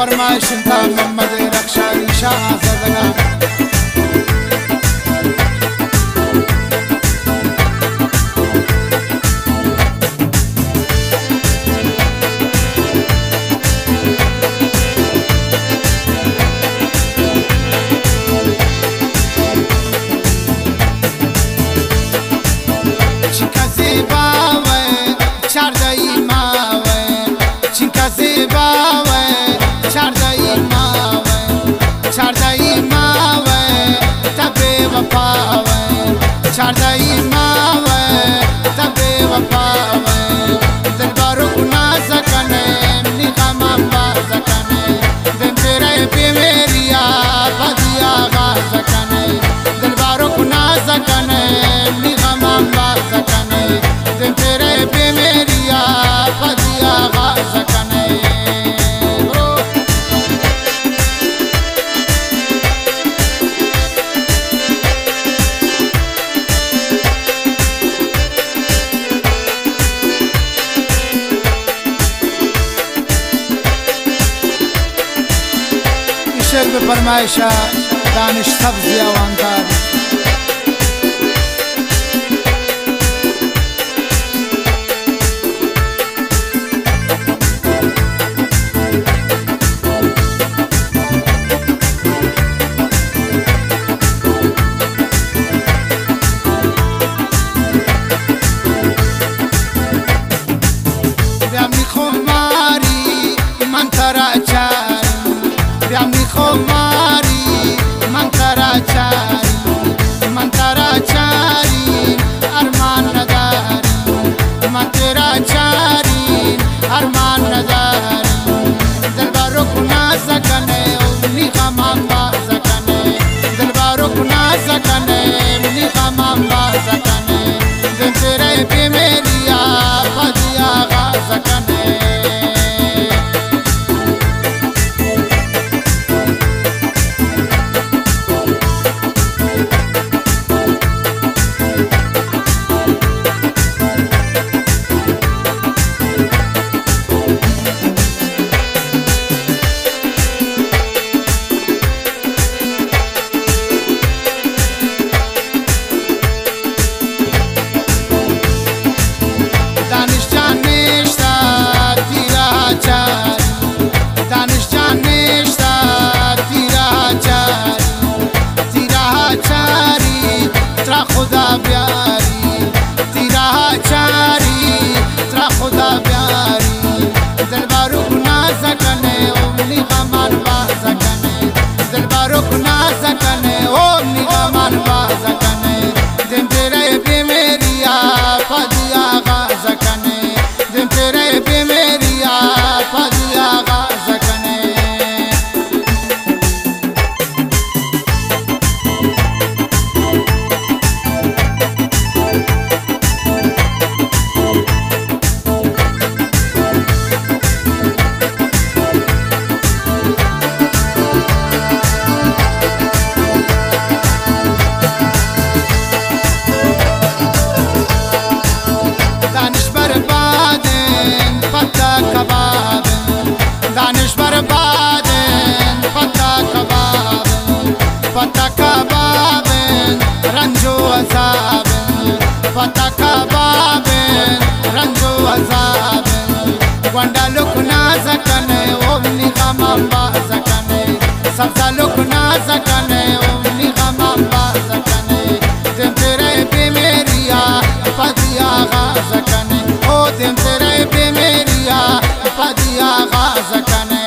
فرمائش انت محمد رخشانی شاہ زدگان۔ چنکا زیبا وئے، چاردہی ماہ وئے، چنکا زیبا وئے، چاردہی ماہ وئے، چاردہی ماہ وئے، تہ بے وفا وئے، چاردہی ماہ وئے، تہ بے وفا وئے۔ دلبرک ناز کنئے، منی غماں باز کنئے۔ دیم تیرے بے میریا، پدی آغاز کنئے۔ دلبرک ناز کنئے، منی غماں باز کنئے۔ دیم تیرے بے میریا، پدی آغاز کنئے۔ اے شعر پہ فرمائش دانش سبز یا وانتار۔ بیا منی خماری، من ترا چارین۔ بیا منی خماری، من ترا چارین۔ من ترا چارین، ارمان ندارین۔ من ترا چارین، ارمان ندارین۔ دلبرک ناز کنئے، او منی غماں باز کنئے۔ دلبرک ناز کنئے، منی غماں باز کنئے۔ دیم تیرے بے میریا، پدی آغاز کنئے۔ دانش جان نشتہ تیرا چاری، دانش جان نشتہ تیرا چاری، تیرا چاری، ترا خدا بیاری، تیرا چاری، ترا خدا بیاری۔ دلبرک ناز کنئے، او منی غماں باز کنئے۔ دلبرک ناز کنئے، او منی غماں باز کنئے۔ دیم تیرے بے میریا، پدی آغاز کنئے۔ دیم تیرے بے میریا، پدی آغاز کنئے۔ دانش بربادیں، پتا کبابیں۔ دانش بربادیں، پتا کبابیں۔ پتا کبابیں، رنج و عذابیں۔ پتا کبابیں، رنج و عذابیں۔ گونڈلک ناز کنئے، او منی غماں باز کنئے۔ سبزلک ناز کنئے، او منی غماں باز کنئے۔ دیم تیرے بے میریا، پدی آغاز کنئے۔ او دیم تیرے بے میریا، پدی آغاز کنئے۔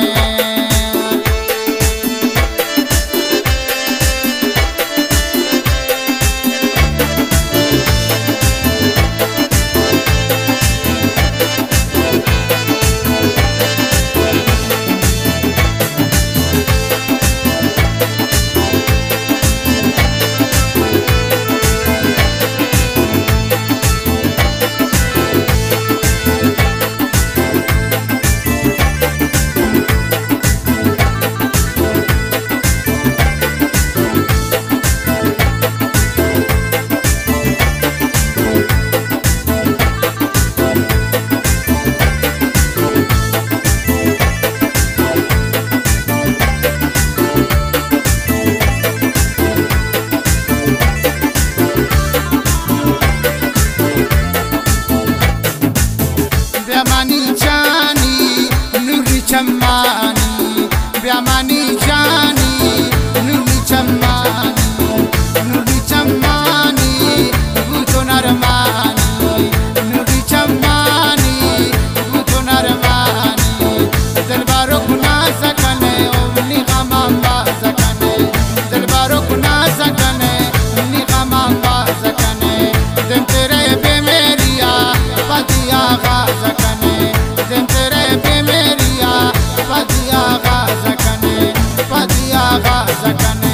بیا منی جانی، نوری چمانی، نوری چمانی، بوتو نرمانی، نوری چمانی، بوتو نرمانی. دلبرو گناہ سکنے، او منی غمان باز کنے. دلبرو گناہ سکنے، منی غمان باز کنے. دم تیرے بے میریا، پدیا غاز کنے. دم تیرے بے میریا، پدیا غاز کنے، پدیا غاز کنے.